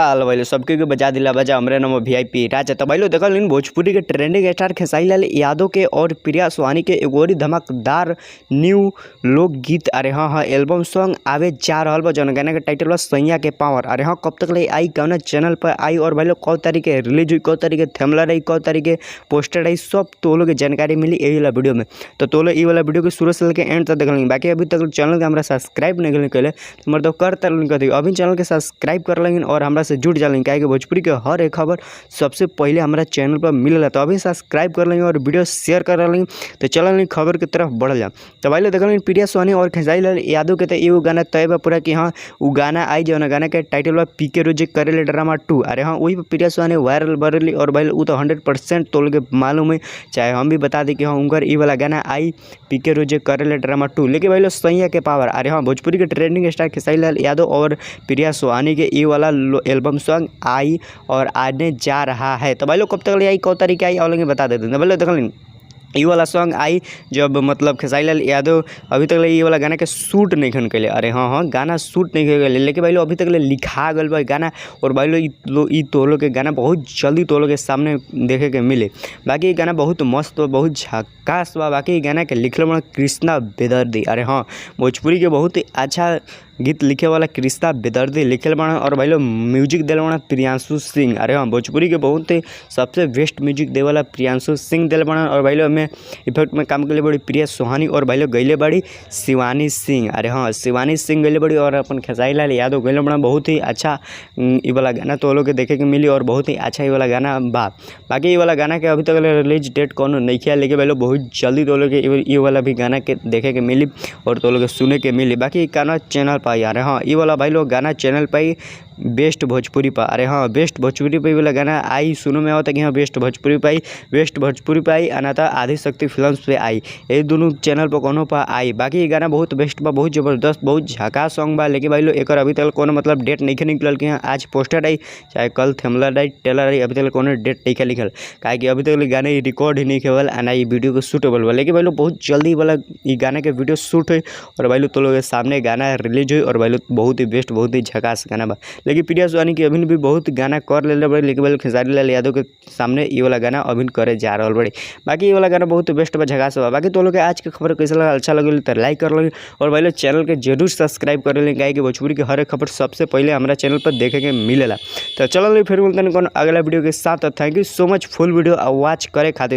हाल भइल सबके के बजा दिला बजा हमरे नाम वीआईपी राजा। तो भाई लोग देखल भोजपुरी के ट्रेंडिंग स्टार खेसारी लाल यादव के और प्रिया सोहानी के एगो और धमाकेदार न्यू लोकगीत अरे हाँ हाँ एल्बम सॉन्ग आवे जा रहल बा, जौन गाना के टाइटल बा सैया के पावर। अरे हाँ कब तक ले आई, कौन चैनल पर आई और भाई लोग कौ तारीख के रिलीज हुई, कौ तारीख के थमलर आई, कौ तारीख के पोस्टर आई, सब तो लोग के जानकारी मिली यही वाला वीडियो में। तो लोग ई वाला वीडियो के शुरू से लेकर एंड तक देख। बाकी अभी तक चैनल के हमरा सब्सक्राइब नहीं कैले तो मतलब कर तर कर अभी चैनल के सब्सक्राइब कर लेंगे और हमरा से जुड़ जालेंगे, काहे कि भोजपुरी के हर एक खबर सबसे पहले हमारा चैनल पर मिलेला। तो अभी सब्सक्राइब कर लेंगे और वीडियो शेयर कर लेंगे। तो चल खबर की तरफ बढ़ल जा। तो भाई लोग देखल प्रिया सोनी और खेसारी लाल यादव के तो एगो गाना तय बा पूरा कि हाँ वो गाना आई, जौन गाना के टाइटल बा पी के रोज करेले ड्रामा 2। अरे हाँ वही पर प्रिया सोनी वायरल बढ़ली और भाई वो तो 100% तोल के मालूम है, चाहे हम भी बता दी कि हाँ उनकर ई वाला गाना आई पी के रोज करेले ड्रामा 2। लेकिन भाई लोग सैया के पावर अरे हाँ भोजपुरी के ट्रेंडिंग स्टार खेसारी लाल यादव और प्रिया सोहानी के ई वाला एल्बम सॉन्ग आई और आने जा रहा है। तो भाई लोग कब तक ले आई, कौ तारीख आई और बता देते हैं। भाई लोग देख ई वाला सॉन्ग आई जब मतलब खेसारी लाल यादव अभी तक ले ई वाला गाना के शूट नहीं खन कैले। अरे हाँ हाँ गाना शूट नहीं कैले, लेकिन भाई लोग अभी तक ले लिखा गल बा गाना और भाई लोग ई तोलो के गाना बहुत जल्दी तोलो के सामने देखे के मिले। बाकी गाना बहुत मस्त बा, बहुत झकास बा। बाकी गाना के लिखल बा कृष्णा बेदर्दी। अरे हाँ भोजपुरी के बहुत अच्छा गीत लिखे वाला कृष्णा बेदर्दी लिखल बा और भाई लोग म्यूजिक दिल बा प्रियांशु सिंह। अरे हाँ भोजपुरी के बहुत ही सबसे बेस्ट म्यूजिक दे वाला प्रियांशु सिंह दिल बा और भाई लोग में इफेक्ट में काम के बड़ी प्रिया सोहानी और भाई लोग गैले बड़ी शिवानी सिंह। अरे हाँ शिवानी सिंह गैले बड़ी और अपन खेसारी लाल यादव गैले बड़ा। बहुत ही अच्छा ई वाला गाना तो लोग के देखे के मिली और बहुत ही अच्छा ई वाला गाना बा। बाकी ई वाला गाना के अभी तक रिलीज डेट कोनो नहीं किया, लेकिन भाई लोग बहुत जल्दी तो लोग के ई वाला भी गाना के देखे के मिली और तो लोग के सुने के मिली। बाकी गाना चैनल पर अरे हाँ ये वाला भाई लोग गाना चैनल पर बेस्ट भोजपुरी पर। अरे हाँ बेस्ट भोजपुरी पर वाला गाना आई, सुनो में आवता कि हाँ बेस्ट भोजपुरी पर आई, बेस्ट भोजपुरी पर आई अनाथा आदिशक्ति फिल्म्स पे आई, ये दोनों चैनल पर कोनो पर आई। बाकी ये गाना बहुत बेस्ट बा, बहुत ज़बरदस्त, बहुत झकास सॉन्ग बा। लेकिन भाई लोग एक अभी तक कोनो मतलब डेट नहीं निकलल कि हाँ आज पोस्टर आई चाहे कल थमलर आई टेलर आई, अभी तक कोनो डेट नहीं लिखल, काहे कि अभी तक गाना रिकॉर्ड ही नहीं खेवल आ ना ये वीडियो के शूट होल बा। लेकिन भाई लोग बहुत जल्दी वाला ये गाना के वीडियो शूट हुई और भाई लोग तो लोग सामने गाना रिलीज हुई और भाई लोग बहुत ही बेस्ट, बहुत ही झकास गाना बा। लेकिन प्रिया सोहानी के अभी भी बहुत गाना कर ले बड़े, लेकिन भाई खेसारी लाल यादव के सामने ये वाला गाना अभी करे जा रहा बड़े। बाकी ये वाला गाना बहुत बेस्ट बा, झकास बा। बाकी तो लोग के आज के खबर कैसा लगा, अच्छा लगे तो लाइक कर लगे और भाई लोग चैनल के जरूर सब्सक्राइब कर लें, काहे कि भोजपुरी के हर एक खबर सबसे पहले हमारा चैनल पर देखे के मिलेला। तो चलो फिर मिलते हैं अगला वीडियो के साथ। Thank you so much full video watch करे खातिर।